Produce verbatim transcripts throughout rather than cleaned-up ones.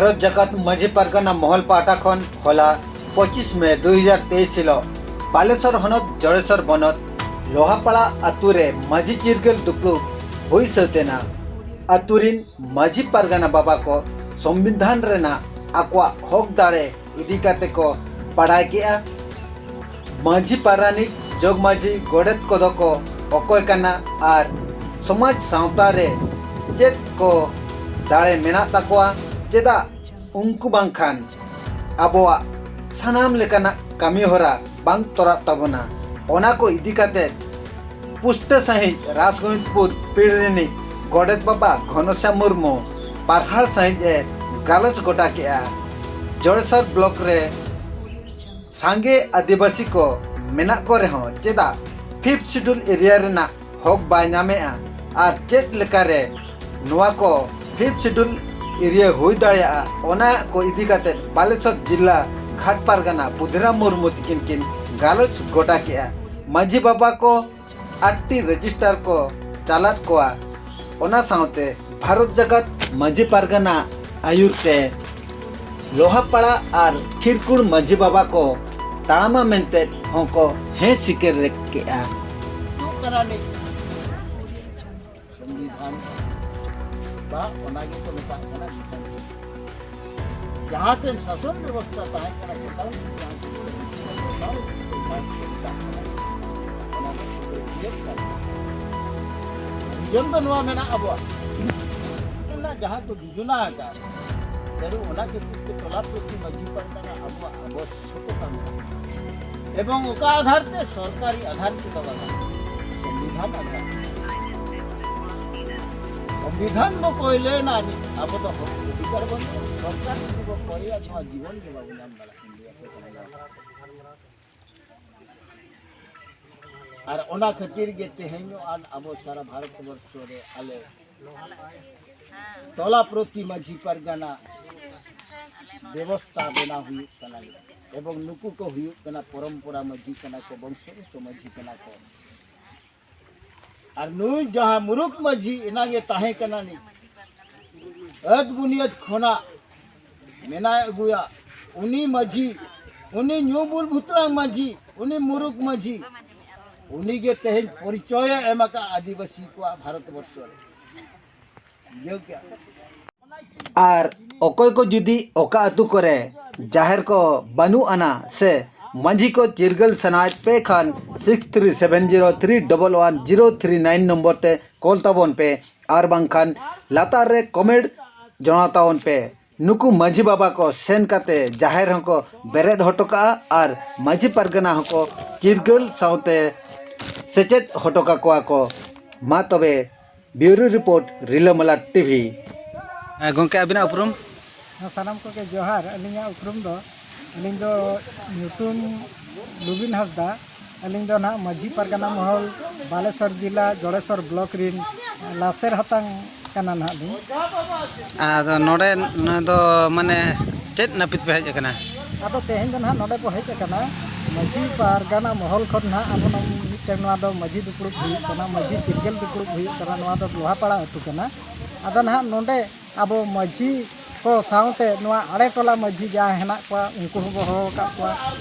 ᱵᱷᱟᱨᱚᱛ ᱡᱟᱠᱟᱛ ᱢᱟᱹᱡᱷᱤ ᱯᱟᱨᱜᱟᱱᱟ ᱢᱚᱦᱚᱞ ᱯᱟᱦᱴᱟ ᱠᱷᱚᱱ ᱦᱚᱞᱟ ᱯᱚᱸᱪᱤᱥ ᱢᱮ ᱫᱩ ᱦᱟᱡᱟᱨ ᱛᱮᱭᱤᱥ ᱦᱤᱞᱳᱜ ᱵᱟᱞᱮᱥᱚᱨ ᱦᱚᱱᱚᱛ ᱡᱚᱲᱮᱥᱚᱨ ᱵᱚᱱᱚᱛ ᱞᱳᱦᱟᱯᱟᱲᱟ ᱟᱛᱳ ᱨᱮ ᱢᱟᱹᱡᱷᱤ ᱪᱤᱨᱜᱟᱹᱞ ᱫᱩᱯᱲᱩᱵ ᱦᱩᱭ ᱥᱟᱹᱛ ᱮᱱᱟ᱾ ᱟᱛᱳ ᱨᱤᱱ ᱢᱟᱹᱡᱷᱤ ᱯᱟᱨᱜᱟᱱᱟ ᱵᱟᱵᱟ ᱠᱚ ᱥᱚᱝᱵᱤᱫᱷᱟᱱ ᱨᱮᱱᱟᱜ ᱟᱠᱚᱣᱟᱜ ᱦᱚᱠ ᱫᱟᱲᱮ ᱤᱫᱤ ᱠᱟᱛᱮ ᱠᱚ ᱵᱟᱲᱟᱭ ᱠᱮᱜᱼᱟ᱾ ᱢᱟᱹᱡᱷᱤ ᱯᱟᱨᱟᱱᱤᱠ, ᱡᱚᱜᱽ ᱢᱟᱹᱡᱷᱤ, ᱜᱚᱰᱮᱛ ᱠᱚᱫᱚ ᱠᱚ ᱚᱠᱚᱭ ᱠᱟᱱᱟ ᱟᱨ ᱥᱚᱢᱟᱡᱽ ᱥᱟᱶᱛᱟ ᱨᱮ ᱪᱮᱫ ᱠᱚ ᱫᱟᱲᱮ ᱢᱮᱱᱟᱜ ᱛᱟᱠᱚᱣᱟ? ᱪᱮᱫᱟᱜ ᱩᱱᱠᱩ ᱵᱟᱝᱠᱷᱟᱱ ᱟᱵᱚᱣᱟᱜ ᱥᱟᱱᱟᱢ ᱞᱮᱠᱟᱱᱟᱜ ᱠᱟᱹᱢᱤ ᱦᱚᱨᱟ ᱵᱟᱝ ᱛᱚᱨᱟᱜ ᱛᱟᱵᱚᱱᱟ? ᱚᱱᱟ ᱠᱚ ᱤᱫᱤ ᱠᱟᱛᱮ ᱯᱩᱥᱴᱟᱹ ᱥᱟᱺᱦᱤᱡ ᱨᱟᱥᱜᱳᱵᱤᱱᱫᱽᱯᱩᱨ ᱯᱤᱲ ᱨᱤᱱᱤᱡ ᱜᱚᱰᱮᱛ ᱵᱟᱵᱟ ᱜᱷᱚᱱᱚᱥᱭᱟᱢ ᱢᱩᱨᱢᱩ ᱯᱟᱨᱦᱟᱲ ᱥᱟᱺᱦᱤᱡ ᱮ ᱜᱟᱞᱚᱪ ᱜᱚᱴᱟ ᱠᱮᱜᱼᱟ᱾ ᱡᱚᱲᱮᱥᱚᱨ ᱵᱞᱚᱠ ᱨᱮ ᱥᱟᱸᱜᱮ ᱟᱹᱫᱤᱵᱟᱹᱥᱤ ᱠᱚ ᱢᱮᱱᱟᱜ ᱠᱚ ᱨᱮᱦᱚᱸ ᱪᱮᱫᱟᱜ ᱯᱷᱤᱯᱛᱷ ᱥᱤᱰᱩᱞ ᱮᱨᱤᱭᱟ ᱨᱮᱱᱟᱜ ᱦᱚᱠ ᱵᱟᱭ ᱧᱟᱢᱮᱜᱼᱟ ᱟᱨ ᱪᱮᱫ ᱞᱮᱠᱟᱨᱮ ᱱᱚᱣᱟ ᱠᱚ ᱯᱷᱤᱯᱛᱷ ᱥᱤᱰᱩᱞ ᱮᱨᱤᱭᱟ ᱦᱩᱭ ᱫᱟᱲᱮᱭᱟᱜᱼᱟ, ᱚᱱᱟ ᱠᱚ ᱤᱫᱤ ᱠᱟᱛᱮ ᱵᱟᱞᱮᱥᱚᱨ ᱡᱤᱞᱟ ᱜᱷᱟᱴ ᱯᱟᱨᱜᱟᱱᱟ ᱵᱩᱫᱷᱤᱨᱟᱢ ᱢᱩᱨᱢᱩ ᱛᱤᱠᱤᱱ ᱠᱤᱱ ᱜᱟᱞᱚᱪ ᱜᱚᱴᱟ ᱠᱮᱜᱼᱟ᱾ ᱢᱟᱹᱡᱷᱤ ᱵᱟᱵᱟ ᱠᱚ ᱟᱴ ᱴᱤ ᱨᱮᱡᱤᱥᱴᱟᱨ ᱠᱚ ᱪᱟᱞᱟᱫ ᱠᱚᱣᱟ᱾ ᱚᱱᱟ ᱥᱟᱶᱛᱮ ᱵᱷᱟᱨᱚᱛ ᱡᱟᱠᱟᱛ ᱢᱟᱹᱡᱷᱤ ᱯᱟᱨᱜᱟᱱᱟ ᱟᱹᱭᱩᱨ ᱛᱮ ᱞᱳᱦᱟᱯᱟᱲᱟ ᱟᱨ ᱠᱷᱤᱨᱠᱩᱲ ᱢᱟᱹᱡᱷᱤ ᱵᱟᱵᱟ ᱠᱚ ᱛᱟᱲᱟᱢᱟ ᱢᱮᱱᱛᱮ ᱦᱚᱸᱠᱚ ᱦᱮᱸ ᱥᱤᱠᱟᱹᱨ ᱠᱮᱜᱼᱟ᱾ ᱦᱩᱭᱩᱜ ᱠᱟᱱᱟ ᱱᱤᱛ ᱥᱚᱝᱵᱤᱫᱷᱟᱱ ᱵᱟ ᱚᱱᱟ ᱜᱮᱠᱚ ᱢᱮᱛᱟᱜ ᱠᱟᱱᱟ ᱵᱤᱫᱷᱟᱱ ᱥᱚᱵᱷᱟ᱾ ᱡᱟᱦᱟᱸ ᱴᱷᱮᱱ ᱥᱟᱥᱚᱱ ᱵᱮᱵᱚᱥᱛᱷᱟ ᱛᱟᱦᱮᱸ ᱠᱟᱱᱟ, ᱥᱳᱥᱟᱞ ᱢᱤᱰᱤᱭᱟ ᱠᱚ ᱢᱮᱛᱟᱜ ᱠᱟᱱᱟ, ᱚᱱᱟ ᱫᱚ ᱥᱩᱫᱷᱟᱹ ᱤᱭᱟᱹ ᱠᱟᱱᱟ᱾ ᱡᱚᱱ ᱫᱚ ᱱᱚᱣᱟ ᱢᱮᱱᱟᱜ ᱟᱵᱚᱣᱟᱜ ᱨᱮᱱᱟᱜ ᱡᱟᱦᱟᱸ ᱠᱚ ᱡᱳᱡᱚᱱᱟ ᱟᱠᱟᱫ, ᱛᱮᱱᱩ ᱚᱱᱟ ᱠᱷᱟᱹᱛᱤᱨ ᱛᱮ ᱴᱚᱞᱟ ᱯᱨᱚᱛᱤ ᱢᱟᱹᱡᱷᱤ ᱯᱟᱨᱜᱟᱱᱟ ᱟᱵᱚᱣᱟᱜ ᱟᱵᱚᱥᱭᱚᱠᱚᱛᱟ ᱢᱮᱱᱟᱜᱼᱟ᱾ ᱮᱵᱚᱝ ᱚᱠᱟ ᱟᱫᱷᱟᱨ ᱛᱮ? ᱥᱚᱨᱠᱟᱨᱤ ᱟᱫᱷᱟᱨ ᱛᱮ ᱫᱚ ᱵᱟᱝ, ᱥᱚᱝᱵᱤᱫᱷᱟᱱ ᱟᱫᱷᱟᱨ ᱛᱮ᱾ ᱥᱚᱝᱵᱤᱫᱷᱟᱱ ᱵᱚ ᱠᱚᱭᱞᱮᱱᱟ, ᱟᱵᱚ ᱫᱚ ᱦᱚᱠ ᱚᱫᱷᱤᱠᱟᱨ ᱵᱟᱹᱱᱩᱜᱼᱟ᱾ ᱥᱚᱨᱠᱟᱨ ᱡᱩᱫᱤ ᱵᱚ ᱠᱚᱭᱟ, ᱱᱚᱣᱟ ᱡᱤᱵᱚᱱ ᱜᱮ ᱵᱟᱵᱚ ᱧᱟᱢ ᱫᱟᱲᱮᱭᱟᱜᱼᱟ᱾ ᱟᱨ ᱚᱱᱟ ᱠᱷᱟᱹᱛᱤᱨ ᱜᱮ ᱛᱮᱦᱮᱧ ᱟᱱ ᱟᱵᱚ ᱥᱟᱨᱟ ᱵᱷᱟᱨᱚᱛ ᱵᱚᱨᱥᱚ ᱨᱮ ᱟᱞᱮ ᱴᱚᱞᱟ ᱯᱨᱚᱛᱤ ᱢᱟᱹᱡᱷᱤ ᱯᱟᱨᱜᱟᱱᱟ ᱵᱮᱵᱚᱥᱛᱷᱟ ᱵᱮᱱᱟᱣ ᱦᱩᱭᱩᱜ ᱠᱟᱱᱟ᱾ ᱮᱵᱚᱝ ᱱᱩᱠᱩ ᱠᱚ ᱦᱩᱭᱩᱜ ᱠᱟᱱᱟ ᱯᱚᱨᱚᱢᱯᱚᱨᱟ ᱢᱟᱹᱡᱷᱤ ᱠᱟᱱᱟ ᱠᱚ, ᱵᱚᱝᱥᱚᱜᱚᱛᱚ ᱢᱟᱹᱡᱷᱤ ᱠᱟᱱᱟ ᱠᱚ᱾ ᱟᱨ ᱱᱩᱭ ᱡᱟᱦᱟᱸ ᱢᱩᱨᱩᱠ ᱢᱟᱹᱡᱷᱤ ᱮᱱᱟᱝ ᱮ ᱛᱟᱦᱮᱸ ᱠᱟᱱᱟ, ᱱᱤ ᱟᱹᱫ ᱵᱩᱱᱤᱭᱟᱹᱫ ᱠᱷᱚᱱᱟᱜ ᱢᱮᱱᱟᱭ ᱟᱹᱜᱩᱭᱟ, ᱩᱱᱤ ᱢᱟᱹᱡᱷᱤ, ᱩᱱᱤ ᱧᱩ ᱵᱩᱞ ᱵᱷᱩᱛᱲᱟᱝ ᱢᱟᱹᱡᱷᱤ, ᱩᱱᱤ ᱢᱩᱨᱩᱠ ᱢᱟᱹᱡᱷᱤ, ᱩᱱᱤᱜᱮ ᱛᱮᱦᱮᱧ ᱯᱚᱨᱤᱪᱚᱭᱮ ᱮᱢ ᱟᱠᱟᱫ ᱟᱹᱫᱤᱵᱟᱹᱥᱤ ᱠᱚᱣᱟᱜ ᱵᱷᱟᱨᱚᱛ ᱵᱚᱨᱥᱚ ᱨᱮ᱾ ᱵᱩᱡᱷᱟᱹᱣ ᱠᱮᱜᱼᱟ? ᱟᱨ ᱚᱠᱚᱭ ᱠᱚ ᱡᱩᱫᱤ ᱚᱠᱟ ᱟᱹᱛᱩ ᱠᱚᱨᱮ ᱡᱟᱦᱮᱨ ᱠᱚ ᱵᱟᱹᱱᱩᱜ ᱟᱱᱟ ᱥᱮ ᱢᱟᱹᱡᱷᱤ ᱠᱚ ᱪᱤᱨᱜᱟᱹᱞ ᱥᱟᱱᱟᱭᱮᱫ ᱯᱮ ᱠᱷᱟᱱ, six three seven zero three double one zero three nine number ᱛᱮ ᱠᱚᱞ ᱛᱟᱵᱚᱱ ᱯᱮ, ᱟᱨ ᱵᱟᱝᱠᱷᱟᱱ ᱞᱟᱛᱟᱨ ᱨᱮ ᱠᱚᱢᱮᱱᱴ ᱡᱚᱱᱟᱣ ᱛᱟᱵᱚᱱ ᱯᱮ᱾ ᱱᱩᱠᱩ ᱢᱟᱹᱡᱷᱤ ᱵᱟᱵᱟ ᱠᱚ ᱥᱮᱱ ᱠᱟᱛᱮ ᱡᱟᱦᱮᱨ ᱦᱚᱸᱠᱚ ᱵᱮᱨᱮᱫ ᱦᱚᱴᱚ ᱠᱟᱜᱼᱟ ᱟᱨ ᱢᱟᱹᱡᱷᱤ ᱯᱟᱨᱜᱟᱱᱟ ᱦᱚᱸᱠᱚ ᱪᱤᱨᱜᱟᱹᱞ ᱥᱟᱶᱛᱮ ᱥᱮᱪᱮᱫ ᱦᱚᱴᱚ ᱠᱟᱠᱚᱣᱟ ᱠᱚ᱾ ᱢᱟ ᱛᱚᱵᱮ, ᱵᱤᱭᱩᱨᱳ ᱨᱤᱯᱳᱨᱴ, ᱨᱤᱞᱟᱹᱢᱟᱞᱟ ᱴᱤᱵᱷᱤ᱾ ᱦᱮᱸ, ᱜᱚᱢᱠᱮ, ᱟᱹᱵᱤᱱᱟᱜ ᱩᱯᱨᱩᱢ? ᱦᱮᱸ, ᱥᱟᱱᱟᱢ ᱠᱚᱜᱮ ᱡᱚᱦᱟᱨ᱾ ᱟᱹᱞᱤᱧᱟᱜ ᱩᱯᱨᱩᱢ ᱫᱚ, ᱟᱹᱞᱤᱧ ᱫᱚ ᱧᱩᱛᱩᱢ ᱞᱩᱵᱤᱱ ᱦᱟᱸᱥᱫᱟ᱾ ᱟᱹᱞᱤᱧ ᱫᱚ ᱱᱟᱦᱟᱜ ᱢᱟᱹᱡᱷᱤ ᱯᱟᱨᱜᱟᱱᱟ ᱢᱚᱦᱚᱞ, ᱵᱟᱞᱮᱥᱚᱨ ᱡᱤᱞᱟ, ᱡᱚᱲᱮᱥᱚᱨ ᱵᱞᱚᱠ ᱨᱤᱱ ᱞᱟᱥᱮᱨ ᱦᱟᱛᱟᱝ ᱠᱟᱱᱟ ᱱᱟᱦᱟᱜ ᱞᱤᱧ᱾ ᱟᱫᱚ ᱱᱚᱰᱮ ᱱᱚᱣᱟ ᱫᱚ ᱢᱟᱱᱮ ᱪᱮᱫ ᱱᱟᱹᱯᱤᱛ ᱯᱮ ᱦᱮᱡ ᱟᱠᱟᱱᱟ? ᱟᱫᱚ ᱛᱮᱦᱮᱧ ᱫᱚ ᱱᱟᱦᱟᱜ ᱱᱚᱰᱮ ᱵᱚ ᱦᱮᱡ ᱟᱠᱟᱱᱟ, ᱢᱟᱹᱡᱷᱤ ᱯᱟᱨᱜᱟᱱᱟ ᱢᱚᱦᱚᱞ ᱠᱷᱚᱱ ᱱᱟᱦᱟᱜ ᱟᱵᱚ ᱱᱚᱣᱟ ᱢᱤᱫᱴᱮᱱ ᱱᱚᱣᱟ ᱫᱚ ᱢᱟᱹᱡᱷᱤ ᱫᱩᱯᱲᱩᱵ ᱦᱩᱭᱩᱜ ᱠᱟᱱᱟ, ᱢᱟᱹᱡᱷᱤ ᱪᱤᱨᱜᱟᱹᱞ ᱫᱩᱯᱲᱩᱵ ᱦᱩᱭᱩᱜ ᱠᱟᱱᱟ᱾ ᱱᱚᱣᱟ ᱫᱚ ᱫᱚᱦᱟᱯᱟᱲᱟ ᱟᱹᱛᱩ ᱠᱟᱱᱟ᱾ ᱟᱫᱚ ᱱᱟᱦᱟᱜ ᱱᱚᱰᱮ ᱟᱵᱚ ᱢᱟᱹᱡᱷᱤ ᱠᱚ ᱥᱟᱶᱛᱮ ᱱᱚᱣᱟ ᱟᱲᱮ ᱴᱚᱞᱟ ᱢᱟᱹᱡᱷᱤ ᱡᱟᱦᱟᱸ ᱦᱮᱱᱟᱜ ᱠᱚᱣᱟ, ᱩᱱᱠᱩ ᱦᱚᱸᱵᱚ ᱦᱚᱦᱚ ᱟᱠᱟᱫ ᱠᱚᱣᱟ᱾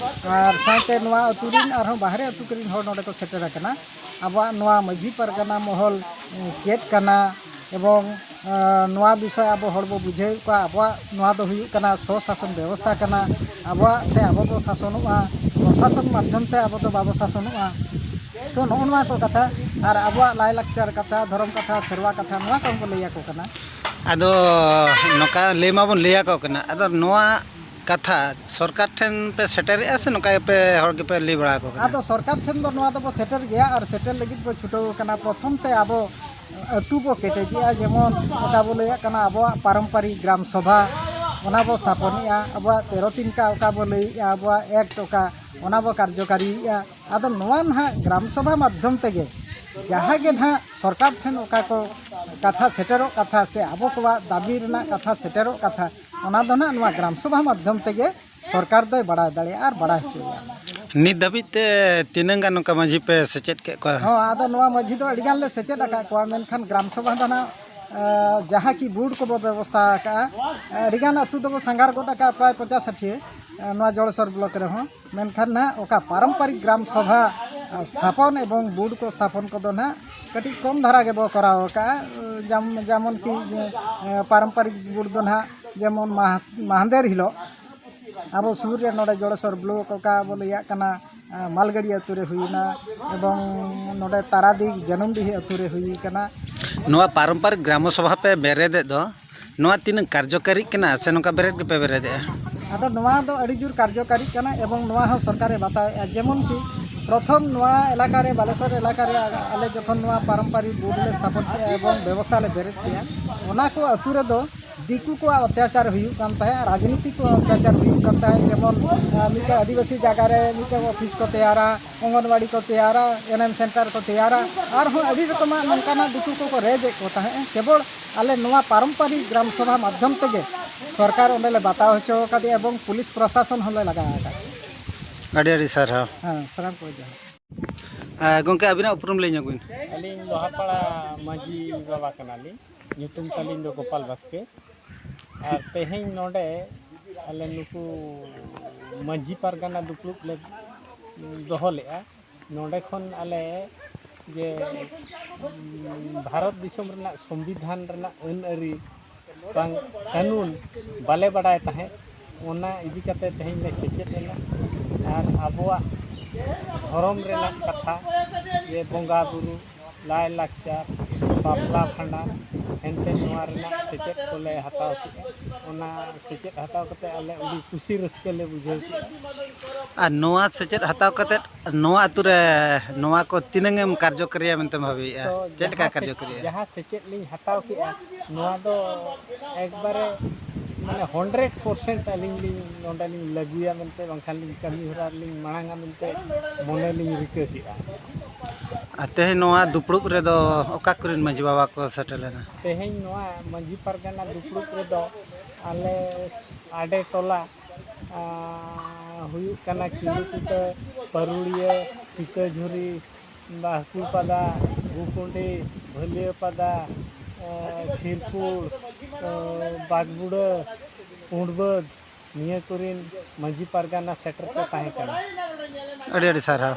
ᱟᱨ ᱥᱟᱶᱛᱮ ᱱᱚᱣᱟ ᱟᱹᱛᱩ ᱨᱤᱱ ᱟᱨᱦᱚᱸ ᱵᱟᱦᱨᱮ ᱟᱹᱛᱩ ᱠᱚᱨᱮᱱ ᱦᱚᱲ ᱱᱚᱰᱮ ᱠᱚ ᱥᱮᱴᱮᱨ ᱟᱠᱟᱱᱟ᱾ ᱟᱵᱚᱣᱟᱜ ᱱᱚᱣᱟ ᱢᱟᱹᱡᱷᱤ ᱯᱟᱨᱜᱟᱱᱟ ᱢᱚᱦᱚᱞ, ᱮ, ᱪᱮᱫ ᱠᱟᱱᱟ ᱮᱵᱚᱝ, ᱮ, ᱱᱚᱣᱟ ᱵᱤᱥᱚᱭ ᱟᱵᱚ ᱦᱚᱲ ᱵᱚ ᱵᱩᱡᱷᱟᱹᱣᱮᱫ ᱠᱚᱣᱟ᱾ ᱟᱵᱚᱣᱟᱜ ᱱᱚᱣᱟ ᱫᱚ ᱦᱩᱭᱩᱜ ᱠᱟᱱᱟ ᱥᱚᱥᱟᱥᱚᱱ ᱵᱮᱵᱚᱥᱛᱷᱟ ᱠᱟᱱᱟ᱾ ᱟᱵᱚᱣᱟᱜ ᱛᱮ ᱟᱵᱚ ᱵᱚ ᱥᱟᱥᱚᱱᱚᱜᱼᱟ, ᱯᱨᱚᱥᱟᱥᱚᱱ ᱢᱟᱫᱽᱫᱷᱚᱢ ᱛᱮ ᱟᱵᱚ ᱫᱚ ᱵᱟᱵᱚ ᱥᱟᱥᱚᱱᱚᱜᱼᱟ᱾ ᱛᱚ ᱱᱚᱜᱼᱚ ᱱᱚᱣᱟ ᱠᱚ ᱠᱟᱛᱷᱟ ᱟᱨ ᱟᱵᱚᱣᱟᱜ ᱞᱟᱭᱼᱞᱟᱠᱪᱟᱨ ᱠᱟᱛᱷᱟ, ᱫᱷᱚᱨᱚᱢ ᱠᱟᱛᱷᱟ, ᱥᱮᱨᱣᱟ ᱠᱟᱛᱷᱟ, ᱱᱚᱣᱟ ᱠᱚᱦᱚᱸ ᱵᱚ ᱞᱟᱹᱭ ᱟᱠᱚ ᱠᱟᱱᱟ᱾ ᱟᱫᱚ ᱱᱚᱝᱠᱟ ᱞᱟᱹᱭ ᱢᱟᱵᱚᱱ ᱞᱟᱹᱭ ᱟᱠᱚ ᱠᱟᱱᱟ, ᱟᱫᱚ ᱱᱚᱣᱟ ᱠᱟᱛᱷᱟ ᱥᱚᱨᱠᱟᱨ ᱴᱷᱮᱱ ᱯᱮ ᱥᱮᱴᱮᱨᱮᱜᱼᱟ ᱥᱮ ᱱᱚᱝᱠᱟ ᱜᱮᱯᱮ ᱦᱚᱲ ᱜᱮᱯᱮ ᱞᱟᱹᱭ ᱵᱟᱲᱟ ᱟᱠᱚ ᱠᱟᱱᱟ? ᱟᱫᱚ ᱥᱚᱨᱠᱟᱨ ᱴᱷᱮᱱ ᱫᱚ ᱱᱚᱣᱟ ᱫᱚᱵᱚ ᱥᱮᱴᱮᱨ ᱜᱮᱭᱟ ᱟᱨ ᱥᱮᱴᱮᱨ ᱞᱟᱹᱜᱤᱫ ᱵᱚ ᱪᱷᱩᱴᱟᱹᱣ ᱟᱠᱟᱱᱟ᱾ ᱯᱨᱚᱛᱷᱚᱢ ᱛᱮ ᱟᱵᱚ ᱟᱹᱛᱩ ᱵᱚ ᱠᱮᱴᱮᱡᱮᱜᱼᱟ, ᱡᱮᱢᱚᱱ ᱚᱠᱟ ᱵᱚ ᱞᱟᱹᱭᱟᱜ ᱠᱟᱱᱟ ᱟᱵᱚᱣᱟᱜ ᱯᱟᱨᱚᱢᱯᱟᱨᱤᱠ ᱜᱨᱟᱢ ᱥᱚᱵᱷᱟ, ᱚᱱᱟ ᱵᱚ ᱥᱛᱷᱟᱯᱚᱱᱮᱜᱼᱟ᱾ ᱟᱵᱚᱣᱟᱜ ᱛᱮᱨᱚ ᱛᱤᱱᱠᱟ ᱚᱠᱟ ᱵᱚ ᱞᱟᱹᱭᱮᱜᱼᱟ, ᱟᱵᱚᱣᱟᱜ ᱮᱠᱴ ᱚᱠᱟ, ᱚᱱᱟ ᱵᱚ ᱠᱟᱨᱡᱚᱠᱟᱨᱤᱭᱮᱜᱼᱟ᱾ ᱟᱫᱚ ᱱᱚᱣᱟ ᱱᱟᱦᱟᱜ ᱜᱨᱟᱢ ᱥᱚᱵᱷᱟ ᱢᱟᱫᱽᱫᱷᱚᱢ ᱛᱮᱜᱮ ᱡᱟᱦᱟᱸ ᱜᱮ ᱱᱟᱦᱟᱜ ᱥᱚᱨᱠᱟᱨ ᱴᱷᱮᱱ ᱚᱠᱟ ᱠᱚ ᱠᱟᱛᱷᱟ ᱥᱮᱴᱮᱨᱚᱜ ᱠᱟᱛᱷᱟ ᱥᱮ ᱟᱵᱚ ᱠᱚᱣᱟᱜ ᱫᱟᱹᱵᱤ ᱨᱮᱱᱟᱜ ᱠᱟᱛᱷᱟ ᱥᱮᱴᱮᱨᱚᱜ ᱠᱟᱛᱷᱟ, ᱚᱱᱟ ᱫᱚ ᱱᱟᱦᱟᱜ ᱱᱚᱣᱟ ᱜᱨᱟᱢ ᱥᱚᱵᱷᱟ ᱢᱟᱫᱽᱫᱷᱚᱢ ᱛᱮᱜᱮ ᱥᱚᱨᱠᱟᱨ ᱫᱚᱭ ᱵᱟᱲᱟᱭ ᱫᱟᱲᱮᱭᱟᱜᱼᱟ ᱟᱨ ᱵᱟᱲᱟᱭ ᱦᱚᱪᱚᱭᱮᱭᱟ᱾ ᱱᱤᱛ ᱫᱷᱟᱹᱵᱤᱡ ᱛᱮ ᱛᱤᱱᱟᱹᱝ ᱜᱟᱱ ᱱᱚᱝᱠᱟ ᱢᱟᱹᱡᱷᱤ ᱯᱮ ᱥᱮᱪᱮᱫ ᱠᱮᱫ ᱠᱚᱣᱟ? ᱦᱚᱸ, ᱟᱫᱚ ᱱᱚᱣᱟ ᱢᱟᱹᱡᱷᱤ ᱫᱚ ᱟᱹᱰᱤ ᱜᱟᱱ ᱞᱮ ᱥᱮᱪᱮᱫ ᱟᱠᱟᱫ ᱠᱚᱣᱟ, ᱢᱮᱱᱠᱷᱟᱱ ᱜᱨᱟᱢ ᱥᱚᱵᱷᱟ ᱫᱚ ᱱᱟᱦᱟᱜ ᱡᱟᱦᱟᱸ ᱠᱤ ᱵᱩᱰ ᱠᱚᱵᱚ ᱵᱮᱵᱚᱥᱛᱷᱟ ᱟᱠᱟᱫᱼᱟ᱾ ᱟᱹᱰᱤᱜᱟᱱ ᱟᱹᱛᱩ ᱫᱚᱵᱚ ᱥᱟᱸᱜᱷᱟᱨ ᱜᱚᱫ ᱟᱠᱟᱫᱼᱟ, ᱯᱨᱟᱭ ᱯᱚᱧᱪᱟᱥ ᱥᱟᱴᱷᱤᱭᱟᱹ ᱱᱚᱣᱟ ᱡᱚᱲᱮᱥᱚᱨ ᱵᱞᱚᱠ ᱨᱮᱦᱚᱸ᱾ ᱢᱮᱱᱠᱷᱟᱱ ᱱᱟᱦᱟᱜ ᱚᱠᱟ ᱯᱟᱨᱚᱢᱯᱟᱨᱤᱠ ᱜᱨᱟᱢ ᱥᱚᱵᱷᱟ ᱥᱛᱷᱟᱯᱚᱱ ᱮᱵᱚᱝ ᱵᱩᱰ ᱠᱚ ᱥᱛᱷᱟᱯᱚᱱ ᱠᱚᱫᱚ ᱱᱟᱦᱟᱜ ᱠᱟᱹᱴᱤᱡ ᱠᱚᱢ ᱫᱷᱟᱨᱟ ᱜᱮᱵᱚ ᱠᱚᱨᱟᱣ ᱟᱠᱟᱫᱼᱟ᱾ ᱡᱟᱢ- ᱡᱮᱢᱚᱱ ᱠᱤ ᱯᱟᱨᱚᱢᱯᱟᱨᱤᱠ ᱵᱩᱰ ᱫᱚ ᱱᱟᱦᱟᱜ ᱡᱮᱢᱚᱱ ᱢᱟᱦ- ᱢᱟᱦᱟᱱᱫᱮᱨ ᱦᱤᱞᱳᱜ ᱟᱵᱚ ᱥᱩᱨ ᱨᱮ ᱱᱚᱰᱮ ᱡᱚᱲᱮᱥᱚᱨ ᱵᱞᱚᱠ ᱚᱠᱟ ᱵᱚ ᱞᱟᱹᱭᱟᱜ ᱠᱟᱱᱟ, ᱢᱟᱞᱜᱟᱹᱲᱤ ᱟᱹᱛᱩ ᱨᱮ ᱦᱩᱭᱱᱟ ᱮᱵᱚᱝ ᱱᱚᱰᱮ ᱛᱟᱨᱟᱫᱤᱜᱷ ᱡᱟᱹᱱᱩᱢᱰᱤᱦᱤ ᱟᱹᱛᱩ ᱨᱮ ᱦᱩᱭ ᱠᱟᱱᱟ᱾ ᱱᱚᱣᱟ ᱯᱟᱨᱚᱢᱯᱟᱨᱤᱠ ᱜᱨᱟᱢᱚ ᱥᱚᱵᱷᱟ ᱯᱮ ᱵᱮᱨᱮᱫᱮᱫ ᱫᱚ, ᱱᱚᱣᱟ ᱛᱤᱱᱟᱹᱜ ᱠᱟᱨᱡᱚᱠᱟᱨᱤᱜ ᱠᱟᱱᱟ ᱥᱮ ᱱᱚᱝᱠᱟ ᱵᱮᱨᱮᱫ ᱜᱮᱯᱮ ᱵᱮᱨᱮᱫᱮᱜᱼᱟ? ᱟᱫᱚ ᱱᱚᱣᱟ ᱫᱚ ᱟᱹᱰᱤ ᱡᱳᱨ ᱠᱟᱨᱡᱚᱠᱟᱨᱤᱜ ᱠᱟᱱᱟ ᱮᱵᱚᱝ ᱱᱚᱣᱟ ᱦᱚᱸ ᱥᱚᱨᱠᱟᱨᱮ ᱵᱟᱛᱟᱣᱮᱫᱼᱟ᱾ ᱡᱮᱢᱚᱱ ᱠᱤ ᱯᱨᱚᱛᱷᱚᱢ ᱱᱚᱣᱟ ᱮᱞᱟᱠᱟ ᱨᱮ, ᱵᱟᱞᱮᱥᱚᱨ ᱮᱞᱟᱠᱟ ᱨᱮ ᱟᱞᱮ ᱡᱚᱠᱷᱚᱱ ᱱᱚᱣᱟ ᱯᱟᱨᱚᱢᱯᱟᱨᱤᱠ ᱵᱩᱰ ᱞᱮ ᱥᱛᱷᱟᱯᱚᱱ ᱠᱮᱫᱼᱟ ᱮᱵᱚᱝ ᱵᱮᱵᱚᱥᱛᱷᱟ ᱞᱮ ᱵᱮᱨᱮᱫ ᱠᱮᱫᱼᱟ, ᱚᱱᱟ ᱠᱚ ᱟᱹᱛᱩ ᱨᱮᱫᱚ ᱫᱤᱠᱩ ᱠᱚᱣᱟᱜ ᱚᱛᱛᱟᱪᱟᱨ ᱦᱩᱭᱩᱜ ᱠᱟᱱ ᱛᱟᱦᱮᱸᱫ, ᱨᱟᱡᱽᱱᱤᱛᱤ ᱠᱚᱣᱟᱜ ᱚᱛᱛᱟᱪᱟᱨ ᱦᱩᱭᱩᱜ ᱠᱟᱱ ᱛᱟᱦᱮᱸᱫ᱾ ᱡᱮᱢᱚᱱ ᱢᱤᱫᱴᱮᱱ ᱟᱹᱫᱤᱵᱟᱹᱥᱤ ᱡᱟᱭᱜᱟ ᱨᱮ ᱢᱤᱫᱴᱮᱱ ᱚᱯᱷᱤᱥ ᱠᱚ ᱛᱮᱭᱟᱨᱟ, ᱚᱝᱜᱚᱱᱣᱟᱲᱤ ᱠᱚ ᱛᱮᱭᱟᱨᱟ, ᱮᱱᱮᱢ ᱥᱮᱱᱴᱟᱨ ᱠᱚ ᱛᱮᱭᱟᱨᱟ, ᱟᱨᱦᱚᱸ ᱟᱹᱰᱤ ᱨᱚᱠᱚᱢᱟᱜ ᱱᱚᱝᱠᱟᱱᱟᱜ ᱫᱤᱠᱩ ᱠᱚᱠᱚ ᱨᱮᱡᱮᱫ ᱠᱚ ᱛᱟᱦᱮᱸᱫ᱾ ᱠᱮᱵᱚᱞ ᱟᱞᱮ ᱱᱚᱣᱟ ᱯᱟᱨᱚᱢᱯᱟᱨᱤᱠ ᱜᱨᱟᱢ ᱥᱚᱵᱷᱟ ᱢᱟᱫᱽᱫᱷᱚᱢ ᱛᱮᱜᱮ ᱥᱚᱨᱠᱟᱨ ᱚᱸᱰᱮ ᱞᱮ ᱵᱟᱛᱟᱣ ᱦᱚᱪᱚ ᱟᱠᱟᱫᱮᱭᱟ ᱮᱵᱚᱝ ᱯᱩᱞᱤᱥ ᱯᱨᱚᱥᱟᱥᱚᱱ ᱦᱚᱸᱞᱮ ᱞᱟᱜᱟᱣ ᱟᱠᱟᱫ᱾ ᱟᱹᱰᱤ ᱟᱹᱰᱤ ᱥᱟᱨᱦᱟᱣ᱾ ᱦᱮᱸ, ᱥᱟᱱᱟᱢ ᱠᱚ ᱡᱚᱦᱟᱨ᱾ ᱜᱚᱢᱠᱮ, ᱟᱹᱵᱤᱱᱟᱜ ᱩᱯᱨᱩᱢ ᱞᱟᱹᱭ ᱧᱚᱜ ᱵᱤᱱ᱾ ᱟᱹᱞᱤᱧ ᱞᱳᱦᱟᱯᱟᱲᱟ ᱢᱟᱹᱡᱷᱤ ᱵᱟᱵᱟ ᱠᱟᱱᱟᱞᱤᱧ᱾ ᱧᱩᱛᱩᱢ ᱛᱟᱹᱞᱤᱧ ᱫᱚ ᱜᱳᱯᱟᱞ ᱵᱟᱥᱠᱮ᱾ ᱟᱨ ᱛᱮᱦᱮᱧ ᱱᱚᱰᱮ ᱟᱞᱮ ᱱᱩᱠᱩ ᱢᱟᱹᱡᱷᱤ ᱯᱟᱨᱜᱟᱱᱟ ᱫᱩᱯᱲᱩᱵ ᱞᱮ ᱫᱚᱦᱚ ᱞᱮᱫᱼᱟ᱾ ᱱᱚᱰᱮ ᱠᱷᱚᱱ ᱟᱞᱮ ᱡᱮ ᱵᱷᱟᱨᱚᱛ ᱫᱤᱥᱚᱢ ᱨᱮᱱᱟᱜ ᱥᱚᱝᱵᱤᱫᱷᱟᱱ ᱨᱮᱱᱟᱜ ᱟᱹᱱ ᱟᱹᱨᱤ ᱵᱟᱝ ᱠᱟᱹᱱᱩᱱ ᱵᱟᱞᱮ ᱵᱟᱰᱟᱭ ᱛᱟᱦᱮᱸᱫ, ᱚᱱᱟ ᱤᱫᱤ ᱠᱟᱛᱮ ᱛᱮᱦᱮᱧ ᱞᱮ ᱥᱮᱪᱮᱫ ᱮᱱᱟ᱾ ᱟᱨ ᱟᱵᱚᱣᱟᱜ ᱫᱷᱚᱨᱚᱢ ᱨᱮᱱᱟᱜ ᱠᱟᱛᱷᱟ, ᱡᱮ ᱵᱚᱸᱜᱟ ᱵᱩᱨᱩ, ᱞᱟᱭᱼᱞᱟᱠᱪᱟᱨ, ᱵᱟᱯᱞᱟ ᱵᱷᱟᱸᱰᱟᱱ, ᱮᱱᱛᱮ ᱱᱚᱣᱟ ᱨᱮᱱᱟᱜ ᱥᱮᱪᱮᱫ ᱠᱚᱞᱮ ᱦᱟᱛᱟᱣ ᱠᱮᱫᱼᱟ᱾ ᱚᱱᱟ ᱥᱮᱪᱮᱫ ᱦᱟᱛᱟᱣ ᱠᱟᱛᱮ ᱟᱞᱮ ᱟᱹᱰᱤ ᱠᱩᱥᱤ ᱨᱟᱹᱥᱠᱟᱹ ᱞᱮ ᱵᱩᱡᱷᱟᱹᱣ ᱠᱮᱫᱼᱟ᱾ ᱟᱨ ᱱᱚᱣᱟ ᱥᱮᱪᱮᱫ ᱦᱟᱛᱟᱣ ᱠᱟᱛᱮ ᱱᱚᱣᱟ ᱟᱹᱛᱩ ᱨᱮ ᱱᱚᱣᱟ ᱠᱚ ᱛᱤᱱᱟᱹᱝ ᱮᱢ ᱠᱟᱨᱡᱚᱠᱟᱨᱤᱭᱟ ᱢᱮᱱᱛᱮᱢ ᱵᱷᱟᱵᱤᱭᱮᱫᱼᱟ? ᱛᱚ, ᱪᱮᱫ ᱞᱮᱠᱟ ᱡᱟᱦᱟᱸ ᱥᱮ-, ᱠᱟᱨᱡᱚᱠᱟᱨᱤᱭᱟ? ᱡᱟᱦᱟᱸ ᱥᱮᱪᱮᱫ ᱞᱤᱧ ᱦᱟᱛᱟᱣ ᱠᱮᱫᱼᱟ, ᱱᱚᱣᱟ ᱫᱚ ᱮᱠᱵᱟᱨᱮ ᱢᱟᱱᱮ ᱦᱟᱱᱰᱨᱮᱰ ᱯᱟᱨᱥᱮᱱᱴ ᱟᱹᱞᱤᱧ ᱞᱤᱧ ᱱᱚᱰᱮ ᱞᱤᱧ ᱞᱟᱹᱜᱩᱭᱟ ᱢᱮᱱᱛᱮ, ᱵᱟᱝᱠᱷᱟᱱ ᱞᱤᱧ ᱠᱟᱹᱢᱤ ᱦᱚᱨᱟ ᱨᱮᱞᱤᱧ ᱢᱟᱲᱟᱝᱟ ᱢᱮᱱᱛᱮ ᱢᱚᱱᱮ ᱞᱤᱧ ᱨᱤᱠᱟᱹ ᱠᱮᱫᱼᱟ᱾ ᱟᱨ ᱛᱮᱦᱮᱧ ᱱᱚᱣᱟ ᱫᱩᱯᱲᱩᱵ ᱨᱮᱫᱚ ᱚᱠᱟ ᱠᱚᱨᱮᱱ ᱢᱟᱹᱡᱷᱤ ᱵᱟᱵᱟ ᱠᱚ ᱥᱮᱴᱮᱨ ᱞᱮᱱᱟ? ᱛᱮᱦᱮᱧ ᱱᱚᱣᱟ ᱢᱟᱹᱡᱷᱤ ᱯᱟᱨᱜᱟᱱᱟ ᱫᱩᱯᱲᱩᱵ ᱨᱮᱫᱚ ᱟᱞᱮ ᱟᱰᱮ ᱴᱚᱞᱟ, ᱟᱸ, ᱦᱩᱭᱩᱜ ᱠᱟᱱᱟ ᱠᱤᱞᱩᱠᱩᱴᱟᱹ, ᱯᱟᱹᱨᱩᱲᱤᱭᱟᱹ, ᱯᱤᱛᱟᱹᱡᱷᱩᱨᱤ, ᱵᱟᱦᱠᱩᱲᱯᱟᱫᱟ, ᱜᱩᱠᱩᱸᱰᱤ, ᱵᱷᱟᱹᱞᱤᱭᱟᱹᱯᱟᱫᱟ, ᱠᱷᱤᱨᱯᱩᱨ, ᱵᱟᱜᱽᱵᱩᱲᱟᱹ, ᱯᱩᱸᱰᱵᱟᱹᱫᱽ, ᱱᱤᱭᱟᱹ ᱠᱚᱨᱮᱱ ᱢᱟᱹᱡᱷᱤ ᱯᱟᱨᱜᱟᱱᱟ ᱥᱮᱴᱮᱨ ᱠᱚ ᱛᱟᱦᱮᱸ ᱠᱟᱱᱟ᱾ ᱟᱹᱰᱤ ᱟᱹᱰᱤ ᱥᱟᱨᱦᱟᱣ᱾